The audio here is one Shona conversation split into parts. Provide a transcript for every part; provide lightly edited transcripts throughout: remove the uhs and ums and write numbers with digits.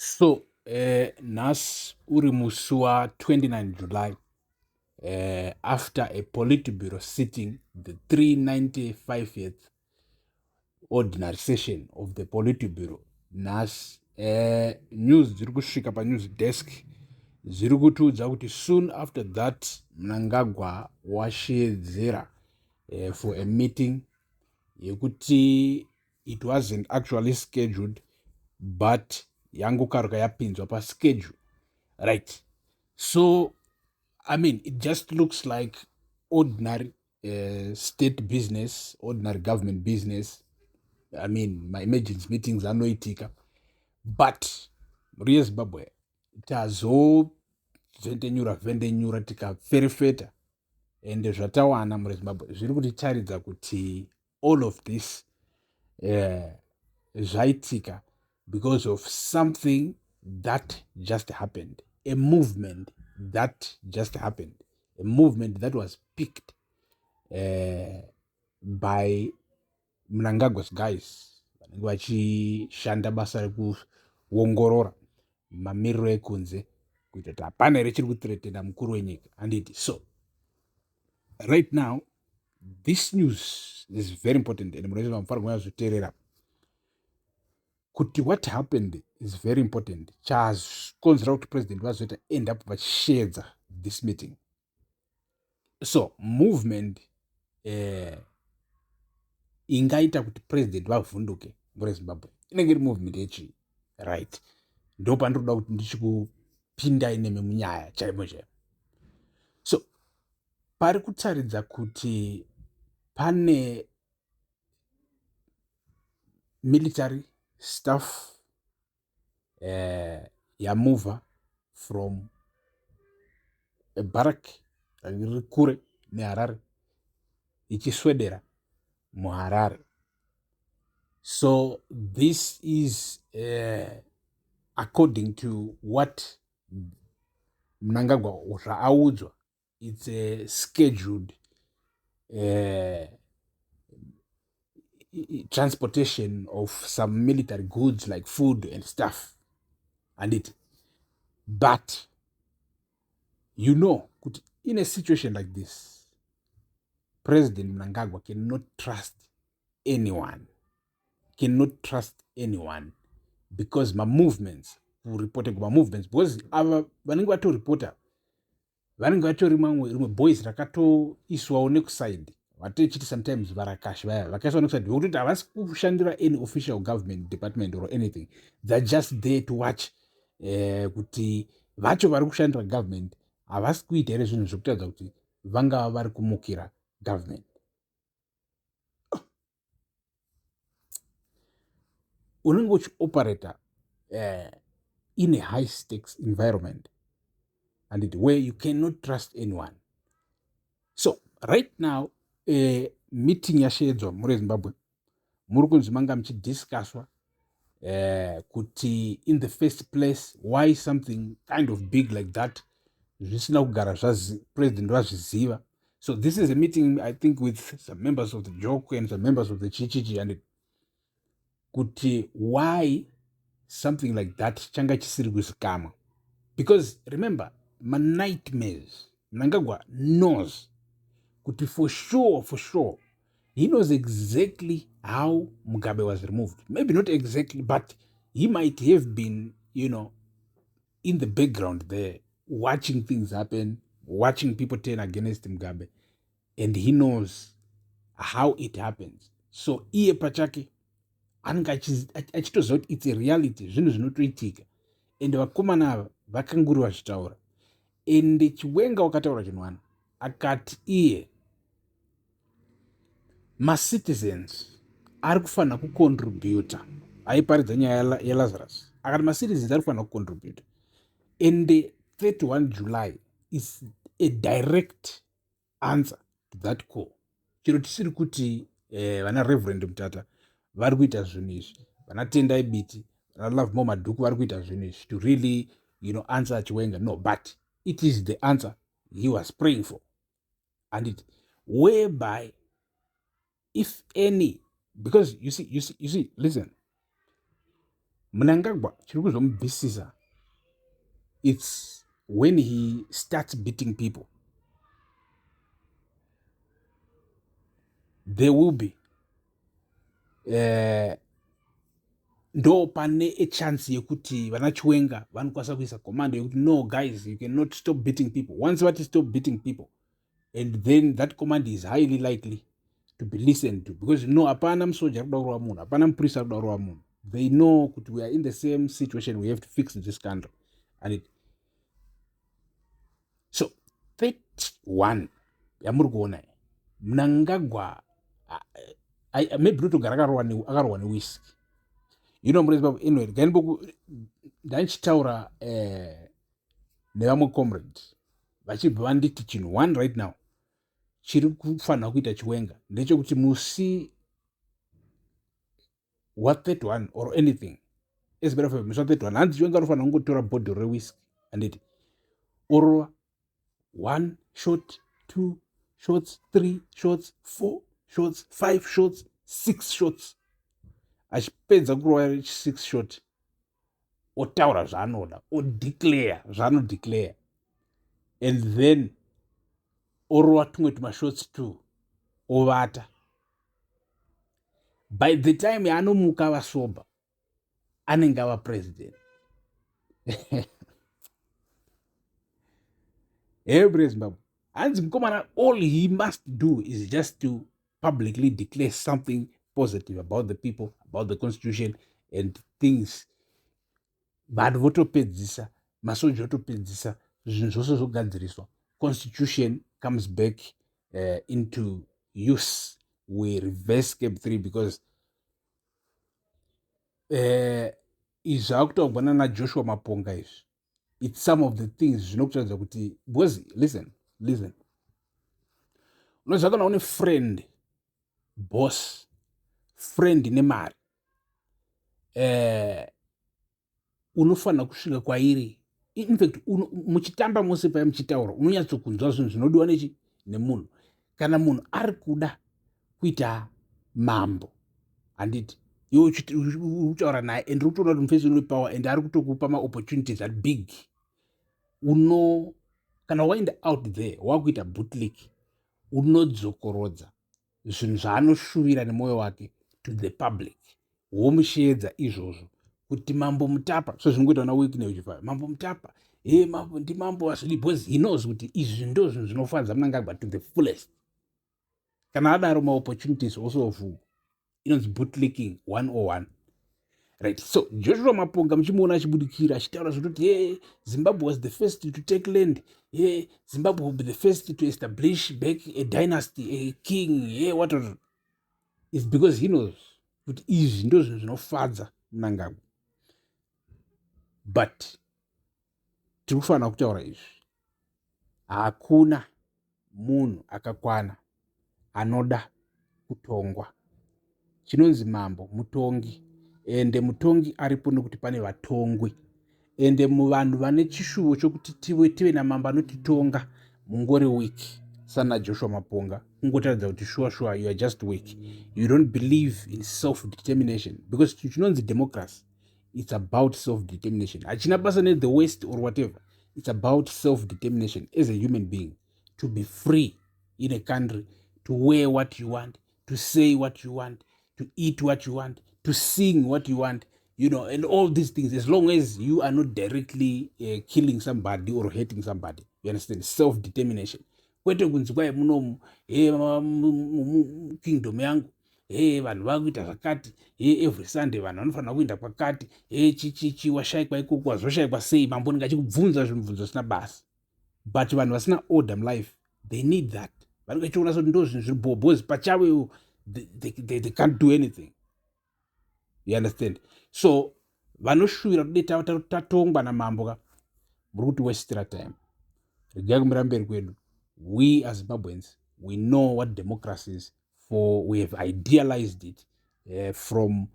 So nhasi uri musi wa 29 July, after a Politburo sitting, the 395th ordinary session of the Politburo nhasi, news dziri kusvika panews desk dziri kutiudza kuti soon after that Mnangagwa washeedzera for a meeting yekuti it wasn't actually scheduled, but yangokaruka yapinzwa paschedule, right? So I mean, it just looks like ordinary state business, ordinary government business. I mean, maemergency meetings anoitika, but mhuri yeZimbabwe, tazovhendenyura vhendenyura, tikaferefeta, ende zvatawana mhuri yeZimbabwe zviri kutitaridza kuti all of this zvaitika because of something that just happened, a movement that just happened, a movement that was picked by Mnangagwa's guys vanenge vachishanda basa rekuongorora mamiriro ekunze, kuita kuti hapana here chiri kuthreatena mukuru wenyika, handiti? So right now this news is very important and munoziva, mufanira kunyatsoteerera kuti what happened is very important, chakonzera kuti president vazoita end up vachisheedza this meeting. So movement ingaita kuti president vavhunduke mure Zimbabwe inenge iri movement yechii, right? Ndo pandinoda kuti ndichikupindai nemi munyaya chaimo chaimo. So pari kutaridza kuti pane military staff yamova from a barrack riri kure neHarare ichiswedera muHarare. So this is according to what Mnangagwa zvaaudzwa, it's a scheduled transportation of some military goods like food and stuff, and it but you know kuti in a situation like this, President Mnangagwa cannot trust anyone, cannot trust anyone, because mamovements, kuripota kumamovements, because ava vanenge vatoripota vanenge vatori mamwe rimwe boys rakatoiswawo nekuside, vatechiti sometimes varakashi vaya vakaiswa nekuside, vekutoti havasi kushandira any official government department or anything. They're just there to watch kuti vacho vari kushandira government havasi kuita here zvinhu zvekutaridza kuti vangava vari kumukira government. Unenge uchioperata in a high stakes environment and it, where you cannot trust anyone. So right now meeting yasheedzwa muri Zimbabwe, muri kunzi manga muchidiscusswa kuti in the first place why something kind of big like that zvisina kugara president vazviziva. So this is a meeting, I think, with some members of the JOC and some members of the chichichi, and kuti why something like that changa chisiri kuzikamwa, because remember, manightmares, Mnangagwa knows kuti for sure, for sure, he knows exactly how Mugabe was removed. Maybe not exactly, but he might have been in the background there, watching things happen, watching people turn against Mugabe, and he knows how it happens. So iye pachake anenge achitoziva kuti it's a reality, zvinhu zvinotoitika, and vakomana ava vakanguri vazvitaura. And Chiwenga wakataura chinhu, akati iye macitizens ari kufanira kucontributa. Aiparidza nyaya yaLazarus, akati macitizens ari kufanira kucontributa, and 31 July is a direct answer to that call. Chiro tisiri kuti vana Reverend Mutata vari kuita zvinhu izvi, vana Tendai Biti, vana Lovemore Madhuku vari kuita zvinhu izvi to really answer Chiwenga, no, but it is the answer he was praying for, and it whereby if any, because you see, listen, Mnangagwa chiri kuzomubvisisa, it's when he starts beating people. There will be ndo pane a chance yekuti vana Chiwenga vanokwanisa kuisa command yekuti, "No guys, you cannot stop beating people." Once vati stop beating people, and then that command is highly likely to be listened to, because no, hapana musoja ari kuda kurova munhu, hapana mupurisa ari kuda kurova munhu. They know kuti we are in the same situation, we have to fix this country. And it so 31 yamuri kuona, Mnangagwa maybe totogara akarohwa newhisky. Muri Zimbabwe. Anyway, gainboku ndandichitaura nevamwe comrade, vachibva vanditi chinhu one right now chiri kufanira kuita Chiwenga ndechekuti musi wa31 or anything, as matter of fact, musi wa31, hanzi Chiwenga anofanira kungotora bhodhoro rewhisky, handiti, orova one shot, two shots, three shots, four shots, five shots, six shots. Achipedza kurova six shot, otaura zvaanoda, odeclare zvaanodeclare, and then orova tumwe tumashots two, ovata. By the time yaanomuka vasoba, anenge ava president. Every Zimbabwe, hanzi mukomana, all he must do is just to publicly declare something positive about the people, about the constitution and things. Vanhu votopedzisa, masoja otopedzisa, zvinhu zvose zvogadziriswa, constitution comes back into use, we reverse CAB 3, because izvi zvakutaurwa nana Joshua Maponga izvi, it's some of the things zvinokutaridza kuti, because listen, listen, unoziva kana une friend, boss, friend nemari, unofanira kusvika kwairi. Infact, muchitamba mose paya, muchitaura, unonyatsokunzwa zvinhu zvinodiwa nechi nemunhu. Kana munhu ari kuda kuita mambo, handiti, iwe uchitaura naye and uri kutoona kuti mufesi une power and ari kutokupa maopportunities ari big, uno kana waenda out there wakuita bootlick, unodzokorodza zvinhu zvaanoshuvira nemwoyo wake to the public, womusheedza izvozvo kuti Mambo Mutapa. So zvinongoita na Wicknell uchifaya Mambo Mutapa, he, mambo ndimambo asvidi, because he knows kuti izvi ndo zvinhu zvinofadza Mnangagwa to the fullest. Kana adaro, maopportunities also of inonzi bootlicking 101, right? So Joshua Maponga muchimuona achibudikira achitaura zvekutoti, "Ye, Zimbabwe was the first to take land. Ye, Zimbabwe will be the first to establish back a dynasty, a king," ye, what is because he knows kuti izvi ndo zvinhu zvinofadza Mnangagwa. But tiri kufanira kutaura izvi: hakuna munhu akakwana anoda kutongwa. Chinonzi mambo mutongi, ende mutongi aripo nekuti pane vatongwi. Ende muvanhu vane chishuvo chokuti tive namambo anotitonga mungori weak sana Joshua Maponga. Kungotaridza kuti sure sure you are just weak, you don't believe in self determination, because chinonzi democracy, it's about self determination. Hachina basa nethe West or whatever. It's about self determination as a human being, to be free in a country, to wear what you want, to say what you want, to eat what you want, to sing what you want, and all these things, as long as you are not directly killing somebody or hurting somebody. You understand? Self determination, kwete kunzi kwai munomu, he, kingdom yangu, he, vanhu vakuita zvakati, he, every Sunday vanhu vanofanira kuenda kwakati, he, chichichi, washayikwa ikoko, wazoshayikwa sei mambo? Ndingachikubvunza zvimubvunzo zvisina basa. But vanhu vasina order mulife, they need that. Vanenge vachiona sekuti ndo zvinhu zviri bho, because pachavo they can't do anything. You understand? So vanoshuvira kuti tatongwa namambo ka, muri kuti wastera time. Regai kumira mberi kwedu. We as Zimbabweans, we know what democracy is for. We have idealized it from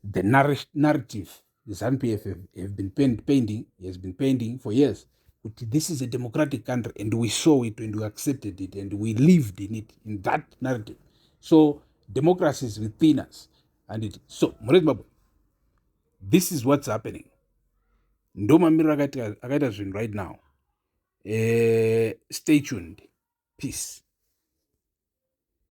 the narrative ZANU-PF have been painting, has been painting for years, kuti this is a democratic country, and we saw it and we accepted it and we lived in it, in that narrative. So democracy is within us. And it so, muri Zimbabwe, This is what's happening. Ndo mamiriro akaita zvinhu right now. Stay tuned. Peace.